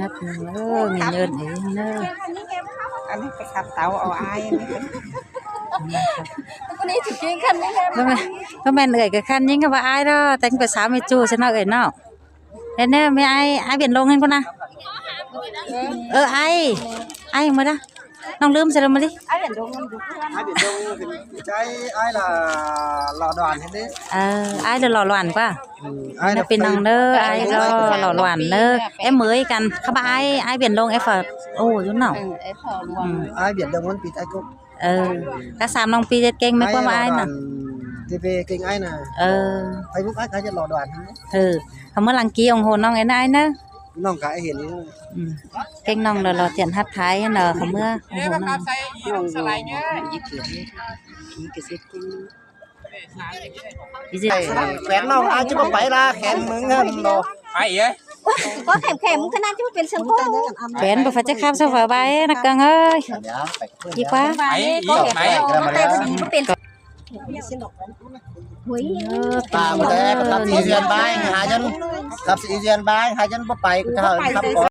ນັບໜຶ່ງເດີ ມີເງິນອີກເດີ. ອັນນີ້ໄປຂັດເຕົາເອົາອ້າຍນີ້ ບໍ່ແມ່ນ ບໍ່ແມ່ນເອື້ອຍກໍຄັນຍິງກໍວ່າອ້າຍດອກ ແຕ່ງເປັນສາວແມ່ຈູ້ຊັ້ນເນາະເອື້ອຍເນາະ. ເຫັນແນ່ ແມ່ອ້າຍ ອ້າຍວຽນລົງເຫັນພຸ້ນນະ. ເອີ ອ້າຍ ອ້າຍຫຍັງມາດະ ນ້ອງລືມໃສ່ລະມາລິ. ອ້າຍວຽນລົງ ອ້າຍວຽນລົງເປັນໃຈອ້າຍລະຫຼໍ່ຫຼວນເຫັນເດ້. ເອີ ອ້າຍລະຫຼໍ່ຫຼວນກວ່າ. ອືມ ອ້າຍລະເປັນນາງເດີ ອ້າຍລະຫຼໍ່ຫຼວນເດີ. ເອັມເອີຍກັນ ຄຳວ່າອ້າຍ ອ້າຍວຽນລົງ ເອັຟ ໂອ ຢູ່ເນາະ. ເອີ ເອັຟ ໂອ ລວມ. ອືມ ອ້າຍວຽນລົງມັນປີໄທກົກ. ເອີ ກະສາມນ້ອງປີເຈັດເກັ່ງ ແມ່ນຄວາມວ່າອ້າຍນະ. ເອີ ເອີ ໄປບຸກອ້າຍກະຈະຫຼໍ່ດ່ວນ. ເອີ ເຂົາເມືອຫຼັງກີອົງໂຫນນ້ອງເອີຍນະອ້າຍເນີ. ນ້ອງກະເຫັນຢູ່. ອືມ ເກັ່ງນ້ອງຫຼໍ່ໆ ທຽນຮັບທ້າຍເນາະ ເຂົາເມືອ. ໂອ້ໂຫ ນ້ອງ ແຂນນ້ອງອາດຈະບໍ່ໄປລະ ແຂນມຶງຫັ້ນເນາະ. ໄອ້ເອີຍ ບໍ່ແຂນ ແຂນມຶງຂະໜາດຈະບໍ່ເປັນເຊິ່ງໂຄ. ແຂນບໍ່ຟ້າຈະຂັບສະບາຍ ນັກກາງເອີຍ. ດີກວ່າ ໄອ້ ໄປ ບໍ່ເປັນ ເອີ ຕາມແຕ່ປະກັບສີ່ເດືອນບາຍຫາຈົນ ກັບສີ່ເດືອນບາຍຫາຈົນບໍ່ໄປ ກະເທົ່ານັ້ນ.